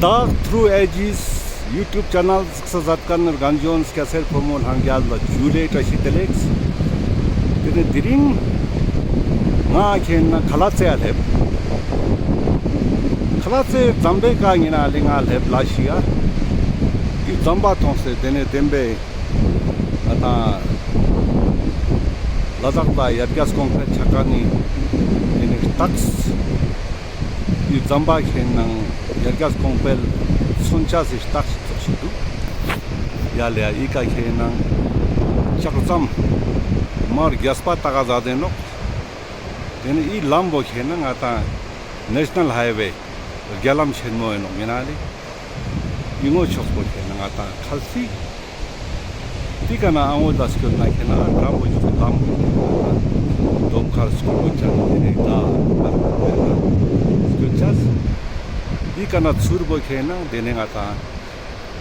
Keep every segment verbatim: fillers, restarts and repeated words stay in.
ད་ཐྲུ་ཨེ་ཇིས་ཡུ་ཊུབ་ཆེ་ནལ་གཟིགས་ས་མཛད་མཁན་རྒན་གཞོན་སྐྱ་སེར་ཕོ་མོ་ལྷན་རྒྱས་ལ་ཇུ་ལེ་བཀྲ་ཤིས་བདེ་ལེགས། དེ་ནས་དེ་རིང་ང་ཁྱེད་ན་ཁ་ལ་ཙེ་ཡ་སླེབས། ཁ་ལ་ཙེ་ཛམ་བེ་ཀ་ཉེ་ན་ལེ་ང་སླེབས་ལ་ཤི་ཡ། ཡི་ཛམ་བ་མཐོང་སེ་དེ་ནས་བདེན་པའི་ང་དང་ལ་དྭགས་ལ་ཡར་རྒྱས་གོང་འཕེལ་ཆ་མཁན་ནི་དེ་ནས་རྟགས། ཡི་ཛམ་བ་ཁྱེད་ནང་ཡར་རྒྱས་གོང་འཕེལ་མཚོན་ཆ་སི་རྟགས་ཤིག་ཙོགས་ཤིག་འདུག། ཡ་ལེ་ཡ་ཡི་ཀ་ཁྱེད་ནང་ལྕགས་ཟམ་མར་རྒྱས་པ་ཏག་ག་ཟ་དེ་ནོག། དེ་ནས་ཡི་ལམ་བོ་ཁྱེད་ནང་ང་དང་ནེ་ཤ་ནལ་ཧའི་ཝེ་རྒྱ་ལམ་ཆེན་མོ་ཡིན་ནོག་ཡིན་ན་ལེ། ཡི་ངོ་ཕྱོགས་པོ་ཁྱེད་ནང་ང་དང་ཁལ་སི། དེ་ཀ་ན་ཨ་ངོ་ད་སྐྱོད་ན་ཁྱེད་ན་ཨ་དྲ་བོ་ཞིག་ལམ་བོ་ཁྱེད་ན་ང་དང་དོམ་ཁར་སྐྱོད་པོ་ཆ་དེ་ནས་ད་སྐྱོད་ཆ། དེ་ཀ་ན་ཚུར་བོ་ཁྱེད་ནང་དེ་ནས་ང་དང་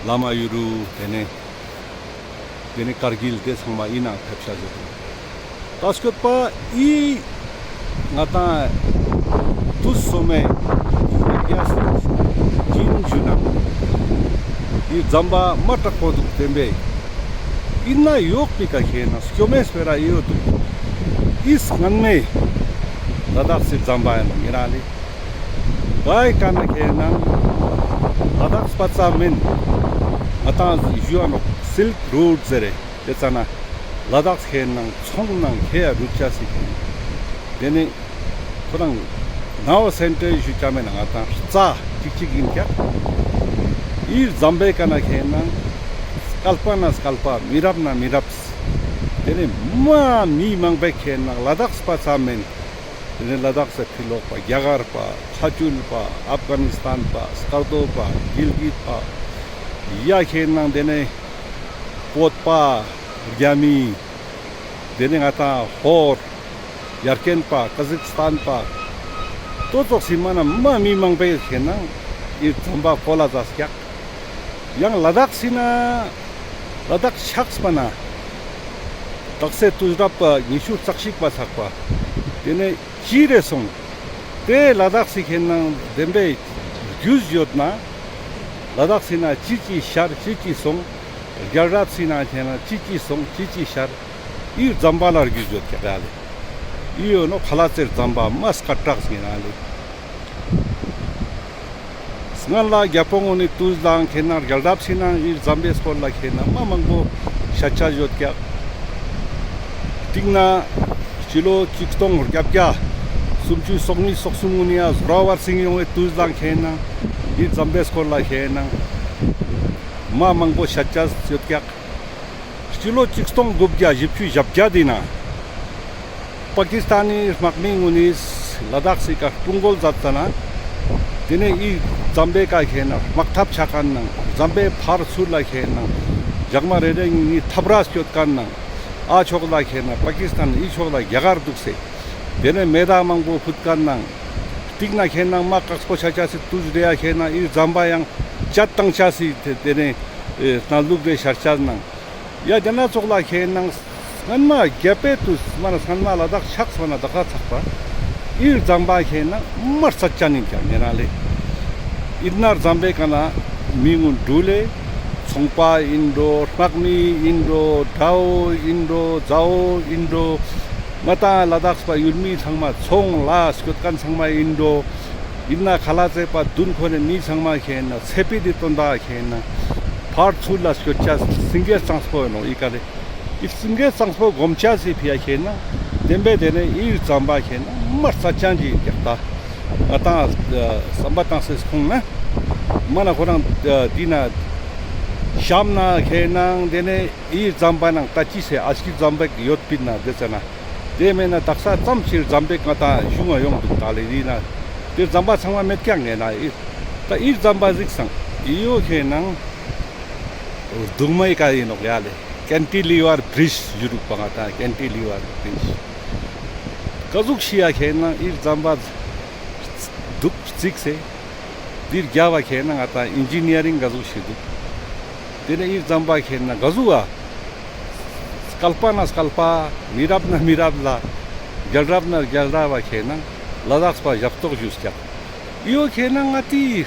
ལ་མ་ཡུ་རུ་དེ་ནས་དེ་ནས་ཀར་གིལ་དེ་ཚང་མ་ཡིན་ན་ཕེབས་ཤ་ཟེར་དུ། ད་སྐྱོད་པ་ཡི་ང་དང་དུས་སོ་མེ་ཡི་ཡ་སི་ཇིན་ཇུ་ན་ཡི་ཛམ་བ་མ་དྲག་པོ་འདུག་བདེན་པས། ཡིན་ན་ཡོག་པི་ཀ་ཁྱེད་ན་སྐྱོ་མེ་སྤེ་ར་ཡོད་འདུག། ཡི་སྔན་མེ་ལ་དྭགས་སི་ཛམ་བ་ཡིན་ནོག་ཡིན་ན་ལེ། ད་ཡི་ཀ་ན་ཁྱེད་ནང་ལ་དྭགས་པ་ཙམ་མིན་ང་དང་ཞུ་བ་ནོག་སིལཀ་རོཌ་ཟེར་རེ། དེ་ཙ་ན་ལ་དྭགས་ཁྱེད་ནང་ཚོང་ནང་ཁྱེད་ཡ་རུ་ཅ་སི་ཁྱེད་ནང་དེ་ནས་ཁོ་རང་ནའོ་སེན་ཊར་ཞུ་ཅ་མེད་ན་ང་དང་རྩ་ཅིག་ཅིག་ཡིན་ཀྱག། ཡི་ཛམ་བེ་ཀ་ན་ཁྱེད་ནང་སྐལ་པ་ན་སྐལ་པ་མི་རབས་ན་མི་རབས། དེ་ནས་མ་མི་མང་པོ་ཁྱེད་ནང་ལ་དྭགས་པ་ཙམ་མིན། དེ་ནས་ལ་དྭགས་སི་ཕི་ལོག་པ་རྒྱ་གར་པ་ཁ་ཆུལ་པ་ཨབ་གྷ་ནི་སི་ཐན་པ་སྐར་རྡོ་པ་གིལ་གིད་པ་ཡ་ཁྱེད་ནང་དེ་ནས་བོད་པ་རྒྱ་མི་དེ་ནས་ང་དང་ཧོར་ཡར་ཀན་པ་ཀ་ཟིག་སི་ཐན་པ་ཏོ་ཙོགས་སི་མ་ན་མ་མི་མང་པོ་ཁྱེད་ནང་ཡི་ཛམ་བ་ཀོ་ལ་ཛ་སྐྱག། ཡང་ལ་དྭགས་སི་ན་ལ་དྭགས་ཆགས་པ་ན་དག་ས་དུས་རབས་ཉི་ཤུ་རྩ་གཅིག་པ་ཚག་པ་དེ་ནས་ཅི་རེ་སོང་། དེ་ལ་དྭགས་སི་ཁྱེད་ནང་བདེན་པའི་རྒྱུས་ཡོད་ན་ལ་དྭགས་སི་ན་ཅི་ཅི་ཤར་ཅི་ཅི་སོང་། རྒྱལ་རབས་སི་ན་ཁྱེད་ནང་ཅི་ཅི་སོང་ཅི་ཅི་ཤར། ཡི་ཛམ་བ་ལ་རྒྱུས་ཡོད་ཀྱག་ཡ་ལེ། ཡི་ཡོད་ནོག་ཁ་ལ་ཙེ་ཛམ་བ་མ་སྐད་གྲགས་ཡིན་ན་ལེ། སྔན་ལ་རྒྱལ་པོ་ངོ་ནི་དུས་དང་ཁྱེད་ནང་རྒྱལ་རབས་སི་ནང་ཡི་ཛམ་བེ་སྐོར་ལ་ཁྱེད་ནང་མ་མང་པོ་ཤད་ཆ་ཡོད་ཀྱག། སྟིང་ན་སྤྱི་ལོ་ཆིག་སྟོང་བརྒྱད་བརྒྱ་སུམ་ཅུ་སོ་གཉིས་སོ་གསུམ་ངོ་ནི་ཡ་ཟོ་ར་བར་སིང་ཡོང་བའི་དུས་དང་ཁྱེད་ནང་ཡི་ཛམ་བེ་སྐོར་ལ་ཁྱེད་ནང་མ་མང་པོ་ཤད་ཆ་ཡོད་ཀྱག། སྤྱི་ལོ་ཆིག་སྟོང་དགུ་བརྒྱ་བཞི་བཅུ་ཞེ་བརྒྱད་དེ་ན་པ་ཀི་སི་ཐན་ནི་དམག་མི་ངོ་ནི་ལ་དྭགས་སི་ཀ་དཔུང་རྒོལ་མཛད་ཙ་ན་དེ་ནས་ཡི་ཛམ་བེ་ཀ་ཁྱེད་ནང་དམག་འཐབ་ཆ་མཁན་ནང་ཛམ་བེ་ཕར་ཚུར་ལ་ཁྱེད་ནང་ཇག་མ་རེ་རེ་གཉིས་གཉིས་འཐབ་ར་སྐྱོད་མཁན་ནང་ཨ་ཕྱོགས་ལ་ཁྱེད་ནང་པ་ཀི་སི་ཐན་ཡི་ཕྱོགས་ལ་རྒྱ་གར་འདུག་སེ་དེ་ནས་མེ་མདའ་མང་པོ་ཕུད་མཁན་ནང་སྟིང་ན་ཁྱེད་ནང་མ་དཀགས་པོ་ཆ་ཆ་སི་དུས་རེ་ཡ་ཁྱེད་ནང་ཡི་ཛམ་བ་ཡང་བཅད་བཏང་ཆ་སི་དེ་དེ་ནས་ཨེ་གནས་ལུགས་རེ་ཤར་ཆ་ནང་། ཡ་རྒྱ་ནག་ཚོགས་ལ་ཁྱེད་ནང་སྔན་མ་རྒྱལ་པོའི་དུས་མ་ན་སྔན་མ་ལ་དྭགས་ཆགས་པ་ན་དག་ས་ཚག་པ་ཡི་ཛམ་བ་ཁྱེད་ནང་མ་རྩ་ཅན་ཡིན་ཀྱག་ཉེ་རང་ལེ། ཡིན་ན་ཛམ་བེ་ཀ་ན་མི་ངུན་འགྲུལ་ལེ་ཚོང་པ་ཡིན་འགྲོ་དམག་མི་ཡིན་འགྲོ་དགྲ་བོ་ཡིན་འགྲོ་མཛའ་བོ་ཡིན་འགྲོ་མ་དང་ལ་དྭགས་པ་ཡུལ་མི་ཚང་མ་ཚོང་ལ་སྐྱོད་མཁན་ཚང་མ་ཡིན་འགྲོ། ཡིན་ན་ཁ་ལ་ཙེ་པ་མདུན་ཁོ་ནས་མི་ཚང་མ་ཁྱེད་ན་ཚེ་ཕི་དེ་སྟོན་པ་ཁྱེད་ན་ཕར་ཚུར་ལ་སྐྱོད་ཆ་སེང་གེ་གཙང་པོ་ཡིན་ནོག་ཡི་ཀ་ལེ། ཡི་སེང་གེ་གཙང་པོ་སྒོམ་ཆ་སི་ཕི་ཡ་ཁྱེད་ན་བདེན་པའི་དེ་ནས་ཡི་ཛམ་བ་ཁྱེད་ན་མ་རྩ་ཅན་གྱི་རྒྱག་ད་ང་དང་བསམ་པ་བཏང་སེ་ཁོང་ན་མ་ན་ཁོ་རང་དེ་ན་ཤམ་ན་ཁྱེད་ན་དེ་ནས་ཡི་ཛམ་བ་ནང་ད་ཅི་སེ་ཨ་ཅི་ཛམ་བེ་ཡོད་པིན་ན་དེ་ཙ་ན། དེ་མེད་ན་དག་ས་ཙམ་ཕྱིར་ཛམ་བེ་ང་དང་གཞུང་ང་ཡོང་འདུག་ད་ལེ་ཡིན་ན། དེ་ཛམ་བ་ཚང་མ་མེད་ཀྱང་ངེ་ན་ཡི། ད་ཡི་ཛམ་བ་གཟིགས་སང་ཡི་ཡོ་ཁྱེད་ནང་རྡུང་མའི་ཀ་ཡིན་ནོག་ཡ་ལེ། ཀེན་ཊི་ལི་ཝར་བྲིཇ་ཞུ་རུག་པ་ང་དང་ཀེན་ཊི་ལི་ཝར་བྲིཇ། ཀ་ཟུག་ཤི་ཡ་ཁྱེད་ནང་ཡི་ཛམ་བ་འདུག་རྩིག་སེ། འདིར་རྒྱ་བ་ཁྱེད་ན་ང་དང་ཨིན་ཇི་ནི་ཡ་རིང་ག་ཟུག་ཤེས་འདུག། དེ་ནས་ཡི་ཛམ་བ་ཁྱེད་ན་ག་ཟུག་བ། སྐལ་པ་ན་སྐལ་པ། མི་རབས་ན་མི་རབས་ལ། རྒྱལ་རབས་ན་རྒྱལ་རབས་བ་ཁྱེད་ན་ལ་དྭགས་པ་ཞབས་ཏོག་ཞུས་ཀྱག། ཡོ་ཁྱེད་ན་ང་ཏི།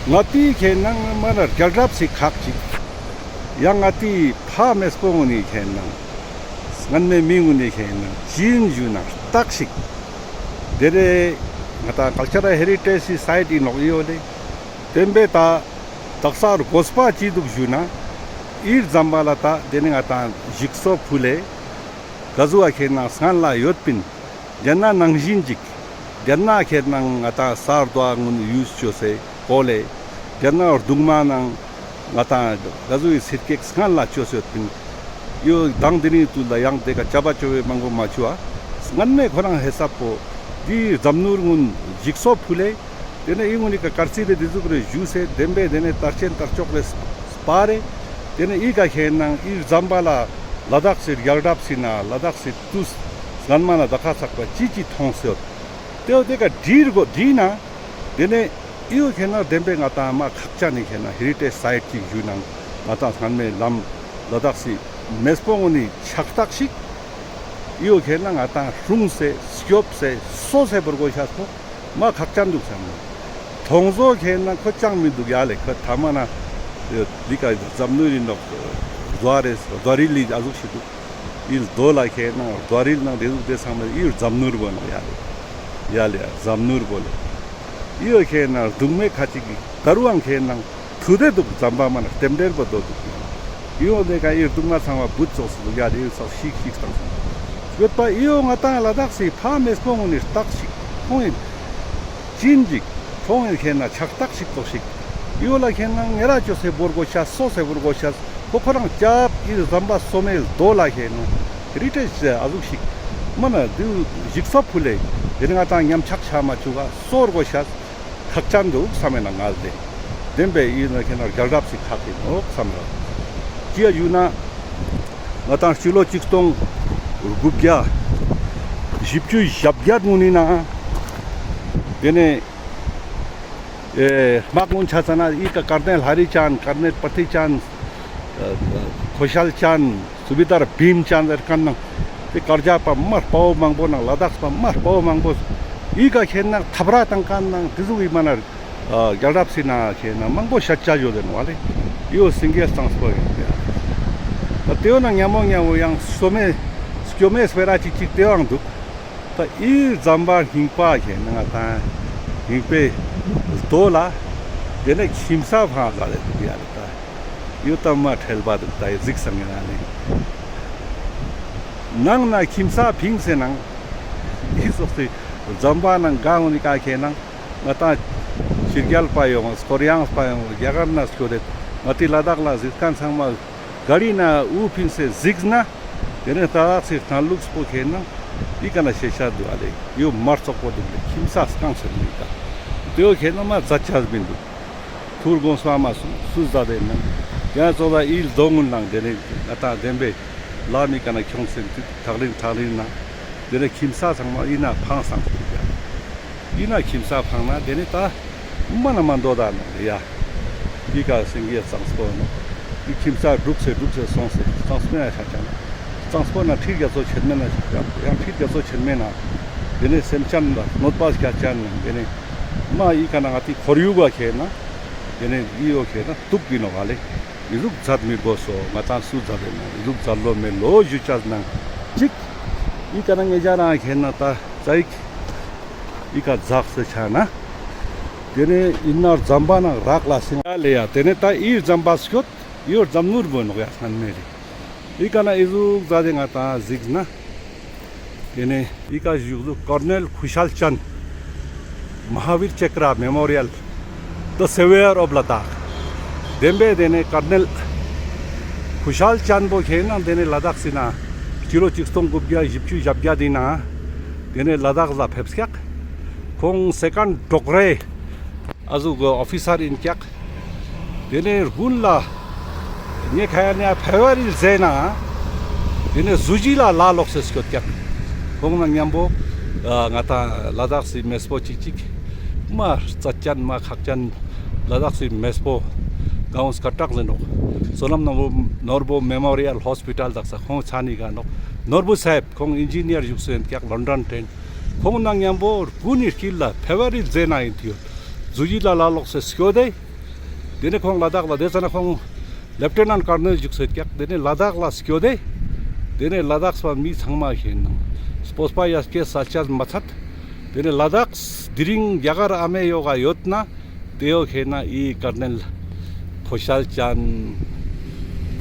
ང་ཏི་ཁེ་ནང་མ་ན་རྒྱལ་རབས་སི་ཁག་ཅིག་ཡང་ང་ཏི་ཕ་མེས་པོ་ངུན་ནི་ཁེ་ནང་སྔན་མེ་མི་ངུན་ནི་ཁེ་ནང་ཅིན་ཞུ་ན་རྟགས་ཤིག་དེ་རེ་ང་ཏང་ཀལ་ཅར་ཧེ་རི་ཊེཇ་སི་སའིཊ་ཨིན་ནོག་ཡོད་ལེ། དེན་པེ་ད་དག་ས་དགོས་པ་ཅི་འདུག་ཞུ་ན་ཨི་ཟམ་པ་ལ་ད་དེ་ནི་ང་ཏང་ཞིག་གསོ་ཕུལ་ལེ་ག་ཟུག་ག་ཁེ་ནང་སྔན་ལ་ཡོད་པིན། རྒྱ་ནག་ནང་བཞིན་ཅིག་རྒྱ་ནག་ཁེ་ནང་ང་ཏང་སར་དོ་ངུན་ཡུས་ཅོས་སེ་གོ་ལེ། རྒྱ་ནག་རྡུང་མ་ནང་ང་ཏང་ག་ཟུག་གི་སིར་ཀེག་སྔན་ལ་ཅོས་ཡོད་པིན། ཡོ་དང་དེ་རིང་དུས་ལ་ཡང་དེ་ཀ་ཅ་བ་ཅོ་བའི་མང་པོ་མ་ཅོ་བ། སྔན་མེ་ཁོ་རང་ཧེ་སབ་པོ་དེ་ཟམ་ནུར་ངུན་ཞིག་གསོ་ཕུལ་ལེ། དེ་ནེ་ཨི་ངུན་ནི་ཀ་དཀར་རྩི་རེ་དེ་ཟུག་རེ་ཞུས་སེ་དེན་པེ་དེ་ནེ་དར་ཆེན་དར་ལྕོག་རེ་སྤར་རེ། དེ་ནེ་ཨི་ཀ་ཁེ་ནང་ཨི་ཟམ་པ་ལ་ལ་དྭགས་སི་རྒྱལ་རབས་སི་ན་ལ་དྭགས་སི་དུས་སྔན་མ་ན་ད་ཁ་ཚག་པ་ཅི་ཅི་མཐོང་སེ་ཡོད། དེ་བོ་དེ་ཀ་བྲིས་གོ་བྲིས་ན་དེ་ནེ་ཨི་བོ་ཁེ་ནང་དེན་པེ་ང་ཏང་མ་ཁག་ཅན་ནི་ཁེ་ནང་ཧེ་རི་ཊེཇ་སའིཊ་ཅིག་ཞུ་ནང་ང་ཏང་སྔན་མེ་ལམ་ལ་དྭགས་སི་མེས་པོ་ངུན་ནི་ཕྱག་རྟགས་ཤིག་ཨི་བོ་ཁེ་ནང་ང་ཏང་སྲུང་སེ་སྐྱོབ་སེ་གསོ་སེ་བོར་གོ་ཤ་སོ། མ་ཁག་ཅན་འདུག་བསམ་ནོ། ཐོང་ཟོ་ཁེ་ན་ཁོ་ཅང་མི་འདུག་ཡ་ལེ། ཁོ་ཐ་མ་ན་ལི་ཀ་ཟམ་ནུ་རི་ནོག་རྡོ་རེ་རྡོ་རིལ་ལི་ཨ་ཟུག་ཞིག་འདུག་ཨི་རྡོ་ལ་ཁེ་ན་རྡོ་རིལ་ནང་དེ་ཟུག་དེ་ཚང་མ་ཨི་ཟམ་ནུར་བོ་ནོག་ཡ་ལེ། ཡ་ལེ་ཟམ་ནུར་བོ་ལེ། ཨི་ཁེ་ན་རྡུང་མེ་ཁ་ཅིག་གི་ད་རུང་ཁེ་ན་ཐུ་དེ་འདུག་ཟམ་པ་མ་ན་རྟེན་འབྲེལ་བོ་དོ་འདུག་ཨི་བོ་དེ་ཀ་ཨི་རྡུང་མ་ཚང་མ་བུད་ཙོགས་སུ་འདུག་ཡ་ལེ། ཨི་ཚོགས་ཤིག་ཤིག་བཏང་སོང་། ཡོད་པ་ཨི་བོ་ང་ཏང་ལ་དྭགས་སི་ཕ་མེས་པོ་ངུན་ནི་རྟགས་ཤིག་ཁོང་ཨིན། ཅིན་ཅིག་ཁོང་ཨིན་ཁེ་ན་ཕྱག་རྟགས་ཤིག་ཏོག་ཤིག་ཨི་བོ་ལ་ཁེ་ན་ངེ་ར་ཅོས་སེ་བོར་གོ་ཤ་གསོ་སེ་བོར་གོ་ཤ་ཁོ་ཁོ་རང་ཅབ་ཨི་ཟམ་པ་གསོ་མེ་རྡོ་ལ་ཁེ་ན་ཧེ་རི་ཊེཇ་ཨ་ཟུག་ཤིག་མ་ན་དེ་ཞིག་གསོ་ཕུལ་ལེ། དེ་ནི་ང་ཏང་ཉམས་ཆག་ཆ་མ་བཅུག་ག་གསོ་བོར་གོ་ཤ་ཁག་ཅན་འདུག་བསམ་མེ་ན་ང་ལེ། དེན་པེ་ཨི་ན་ཁེ་ན་རྒྱལ་རབས་སི་ཁག་ཨིན་ནོག་བསམ་ར། ཅི་ཡ་ཡུ་ན་ང་ཏང་སྤྱི་ལོ་ཆིག་སྟོང་དགུ་བརྒྱ་བཞི་བཅུ་ཞེ་བརྒྱད་ངུན་ནི་ན་དེ་ནེ་ཨེ་དམག་ངུན་ཆ་ཙ་ན་ཨི་ཀ་ཀར་ནེལ་ཧ་རི་ཅན་ཀར་ནེལ་པ་ཐི་ཅན་ཨ་ཨ་ཁོ་ཤལ་ཅན་སུ་བི་དར་བིམ་ཅན་ཟེར་ཁན་ནང་དེ་ཀར་རྒྱ་པ་མ་དཔའ་བོ་མང་པོ་ནང་ལ་དྭགས་པ་མ་དཔའ་བོ་མང་པོ་ཨི་ཀ་ཁེ་ན་ཐབ་ར་བཏང་ཁན་ནང་དེ་ཟུག་ཨི་མ་ན་ཨ་རྒྱལ་རབས་སི་ན་ཁེ་ན་མང་པོ་ཤ་ཆ་ཡོད་དེ་ནོག་ལེ། ཨི་བོ་སེང་གེ་གཙང་པོ་ཨིན་ཡ། ད་དེ་བོ་ན་ཉམ་པོ་ཉམ་པོ་ཡང་སོ་མེ་སྐྱོ་མེ་སྤེ་ར་ཅིག་ཅིག་དེ་བོའང་འདུག་ད་ཨི་ཟམ་པ་རྙིང་པ་ཁེ་ན་ང་ཏང་རྙིང་པའི་རྡོ་ལ་དེ་ནེ་ཁྱིམ་ས་ཕང་ཟ་ལེ་འདུག་ཡ་ལེ། ད་ཡོད་ད་མ་ཁྲེལ་བ་འདུག་ད་ཡི་གཟིགས་སང་ངེ་ན་ལེ། ནང་ན་ཁྱིམ་ས་ཕིང་སེ་ནང་ཨི་སོགས་སི་ཟམ་པ་ནང་གང་འོང་ནི་ཀ་ཁེ་ནང་ང་ཏང་ཕྱི་རྒྱལ་པ་ཡོང་ཀོ་རི་ཡ་པ་ཡོང་རྒྱ་གར་ན་སྐྱོད་དེ་ང་ཏི་ལ་དྭགས་ལ་གཟིགས་ཁན་ཚང་མ་ག་རི་ན་འུ་ཕིན་སེ་གཟིགས་ན་དེ་ནེ་ལ་དྭགས་སི་གནས་ལུགས་པོ་ཁེ་ན་ཨི་ཀ་ན་ཤེས་ཤ་འདུག་ཨ་ལེ། ཡོ་མ་རྩོག་པོ་འདུག་ལེ། ཁྱིམ་ས་སྐང་སེ་འདུག་ད་དེ་བོ་ཁེ་ན་མ་ཛད་ཆ་མི་འདུག་ཐུར་གོང་སོ་མ་སུ་སུ་ཛད་དེ་ན་ཡང་ཙོགས་ལ་ཨི་རྡོ་ངུན་ནང་དེ་ནེ་ང་ཏང་དེན་པེ་ལ་མི་ཀ་ན་ཁྱོང་སེ་ཐག་རིང་ཐག་རིང་ན་དེ་ནེ་ཁྱིམ་ས་ཚང་མ་ཨི་ན་ཕང་སང་སེ་འདུག་ཡ། ཨི་ན་ཁྱིམ་ས་ཕང་ན་དེ་ནེ་ད་མ་ན་མ་འདོད་ད་ནོག་ཡ། ཨི་ཀ་སེང་གེ་གཙང་པོ་ནོག་ཨི་ཁྱིམ་ས་སྒྲུག་སེ་སྒྲུག་སེ་སོང་སེ་གཙང་པོ་ཡ་ཤ་ཆ་ན་གཙང་པོ་ན་ཁྲི་རྒྱ་མཚོ་ཆེན་མོ་ན་ཡང་ཁྲི་རྒྱ་མཚོ་ཆེན་མོ་ན་དེ་ནེ་སེམས་ཅན་ལ་གནོད་པ་སྐྱལ་ཅན་ནང་དེ་ནེ་མ་ཨི་ཀ་ན་ང་ཏི་ཁོར་ཡུག་ག་ཁེ་ན་དེ་ནེ་ཨི་བོ་ཁེ་ན་གཏུག་གི་ནོག་ཨ་ལེ། ཨི་ཟུག་ཛད་མི་དགོས་སོ། ང་ཏང་སུ་ཛད་དེ་ན་ཨི་ཟུག་ཛད་ལོ་མེད་ལོ་ཞུ་ཅས་ནང་ཅིག་ཨི་ཀ་ན་ངེ་ཅ་རང་ཁེ་ན་ད་ཙ་ཡིག་ཨི་ཀ་ཛག་སེ་ཆ་ན། དེ་ནེ་ཨི་ན་ཟམ་པ་ནང་རག་ལ་སེང་ལེ་ཡ། དེ་ནེ་ད་ཨི་ཟམ་པ་སྐྱོད་ཡོ་ཟམ་ནུར་བོ་ནོག་ཡ་སྔན་མེ་རེ། ཨི་ཀ་ན་ཨི་ཟུག་ཛད་དེ་ང་ཏང་གཟིགས་ན། དེ་ནེ་ཨི་ཀ་བཞུགས་ལུགས་ཀར་ནེལ་ཁུ་ཤལ་ཅན་Mahavir Chakra Memorial, the Savior of Ladakh. དེན་པེ་དེ་ནེ་ཀར་ནེལ་ཁུ་ཤལ་ཅན་པོ་ཁེ་ན་དེ་ནེ་ལ་དྭགས་སི་ན་སྤྱི་ལོ་ཆིག་སྟོང་དགུ་བརྒྱ་བཞི་བཅུ་ཞེ་བརྒྱད་དེ་ན་དེ་ནེ་ལ་དྭགས་ལ་ཕེབས་ཀྱག་ཁོང་སེ་ཀན་ཌ་ཌོག་རེ་ཨ་ཟུག་གི་ཨོ་ཕི་སར་ཨིན་ཀྱག་དེ་ནེ་དགུན་ལ་ངེ་ཁ་ཡ་ནེ་ཕེབ་རུ་ཝ་རི་ཟེར་ན་དེ་ནེ་ཟུ་ཇི་ལ་ལ་ལོག་སེ་སྐྱོད་ཀྱག་ཁོང་ནང་ཉམ་པོ་ཨ་ང་ཏང་ལ་དྭགས་སི་མེས་པོ་ཅིག་ཅིག་མ་རྩ་ཅན་མ་ཁག་ཅན་ལ་དྭགས་སི་མེས་པོ་གང་སྐད་གྲགས་ཟེར་ནོག་བསོད་ནམས་ནོར་བུ་མེ་མོ་རི་ཡལ་ཧོས་པི་ཊལ་དག་ས་ཁོང་ཚང་ནི་ག་ནོག་ནོར་བུ་སཱ་ཧེབ་ཁོང་ཨིན་ཇི་ནི་ཡར་བཞུགས་སེ་ཨིན་ཀྱག་ལོན་ཌོན་ཊེན། ཁོང་ནང་ཉམ་པོ་དགུན་ནི་དཀྱིལ་ལ་ཕེབ་རུ་ཝ་རི་ཟེར་ན་ཨིན་ཏེ་ཡོད། ཟུ་ཇི་ལ་ལ་ལོག་སེ་སྐྱོད་དེ། ཏེ་ནེ་ཁོང་ལ་དྭགས་ལ་ཏེ་ཙ་ན་ཁོང་ལེབ་ཊེ་ནན་ཊ་ཀར་ནེལ་བཞུགས་སེ་ཀྱག། ཏེ་ནེ་ལ་དྭགས་ལ་སྐྱོད་དེ། ཏེ་ནེ་ལ་དྭགས་པ་མི་ཚང་མ་ཁེ་ན་སྤོབས་པ་ཡ་སྐྱེ་ས་ཆ་མ་ཚད། ཏེ་ནེ་ལ་དྭགས་དེ་རིང་རྒྱ་གར་ཨ་མའི་ཡོག་ག་ཡོད་ན་ཏེ་བོ་ཁེ་ན་འི་ཀར་ནེལ་ཁོ་ཤལ་ཅན།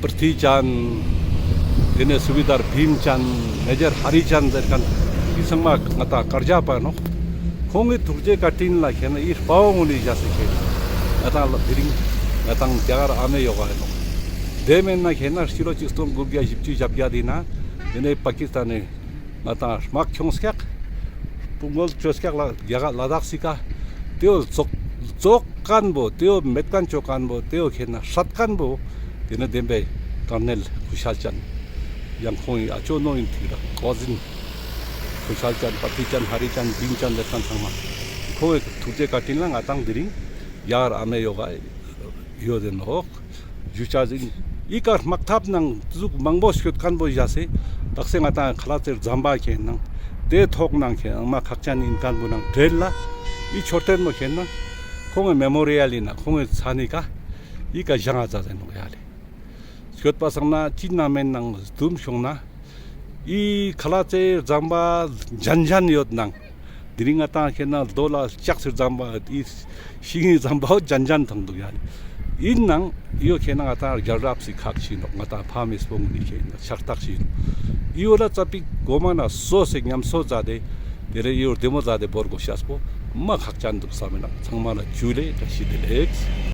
པྲི་ཐི་ཅན། ཏེ་ནེ་སུ་བེ་དར་བྷིམ་ཅན། མེ་ཇར་ཧ་རི་ཅན་ཟེར་ཁན་འི་ཚང་མ་ང་ཏང་དཀར་ཆག་པ་ནོག། ཁོང་གི་ཐུགས་རྗེ་བཀའ་དྲིན་ལ་ཁེ་ན་འི་དཔའ་བོ་ངོ་ནི་བཞག་སེ་ཁེ་ན་ང་ཏང་ལ་དེ་རིང་ང་ཏང་རྒྱ་གར་ཨ་མའི་ཡོག་ག་ཡོད་ནོག། ཏེ་མེན་ན་ཁེ་ན་ཕྱི་ལོ་ཆིག་སྟོང་དགུ་བརྒྱ་བཞི་བཅུ་ཞེ་བརྒྱད་དེ་ན་ཏེ་ནེ་པ་ཀི་སི་ཐན་ནི་ང་ཏང་དམག་ཁྱོངས་ཀྱག། དཔུང་རྒོལ་ཅོས་ཀྱག་ལ་རྒྱ་གར་ལ་དྭགས་སི་ཀ། ཏེ་བོ་རྫོགས་རྫོགས་ཁན་བོ་ཏེ་བོ་མེད་ཁན་ཅོ་ཁན་བོ་ཏེ་བོ་ཁེ་ན་སྲད་ཁན་བོ་ཏེ་ནེ་བདེན་པའི་ཀར་ནེལ་ཁོ་ཤལ་ཅན། ཡང་ཁོང་ངི་ཨ་ཅོ་ནོ་ཨིན་ཐིག་ར་ཀོ་ཟིན། ཁོ་ཤལ་ཅན་པྲི་ཐི་ཅན་ཧ་རི་ཅན་བྷིམ་ཅན་ལེ་ཁན་ཚང་མ་ཁོང་ངི་ཐུགས་རྗེ་བཀའ་དྲིན་ལ་ང་ཏང་དེ་རིང་རྒྱ་གར་ཨ་མའི་ཡོག་ག་ཡོད་དེ་ནོག། ཞུ་ཆ་ཟིན། འི་ཀ་དམག་འཐབ་ནང་ཟུག་མང་པོ་སྐྱོད་ཁན་བོ་བཞག་སེ་དག་ས་ང་ཏང་ཁ་ལ་ཙེ་ར་ཛམ་བ་ཁེ་ན་ཏེ་ཐོག་ནང་ཁེ་ན་མ་ཁག་ཅན་ཨིན་ཁན་བོ་ནང་བྲེལ་ལ་འི་མཆོད་རྟེན་བོ་ཁེ་ན་ཁོང་ངི་མེ་མོ་རི་ཡལ་ཨིན་ན་ཁོང་ངི་ཚ་ནི་ཀ་འི་ཀ་བཞེངས་ས་ཟེར་ནོག་ཡ་ལེ། སྐྱོད་པ་སང་ན་ཅི་ནང་མེན་ནང་དུམ་ཤོང་ན་འི་ཁ་ལ་ཙེ་ར་ཛམ་བ་ཇན་ཇན་ཡོད་ནང་དེ་རིང་ང་ཏང་ཁེ་ན་རྡོ་ལ་ལྕགས་སི་རྫམ་པ་འི་ཤིང་ངི་རྫམ་པ་བོ་ཇན་ཇན་ཐང་དུག་ཡ་ལེ། ཨིན་ནང་འི་བོ་ཁེ་ན་ང་ཏང་རྒྱལ་རབས་སི་ཁག་ཅིག་ནོག། ང་ཏང་ཕ་མེས་པོ་ངུན་ནི་ཁེ་ན་ཕྱག་རྟགས་ཤིག་ཨིན་ནོག། འི་བོ་ལ་ཙ་པིག་གོ་མ་ན་སོ་སེ་ཉམས་སོ་ཛད་དེ་ཏེ་རེ་འི་བོ་རྡེ་མོ་ཛད་དེ་བོར་གོ་ཤེས་པོ་མ་ཁག་ཅན་དུག་སམ་མེ་ན་ཚང་མ་ལ་ཇུ་ལེ་བཀྲ་ཤིས་བདེ་ལེགས།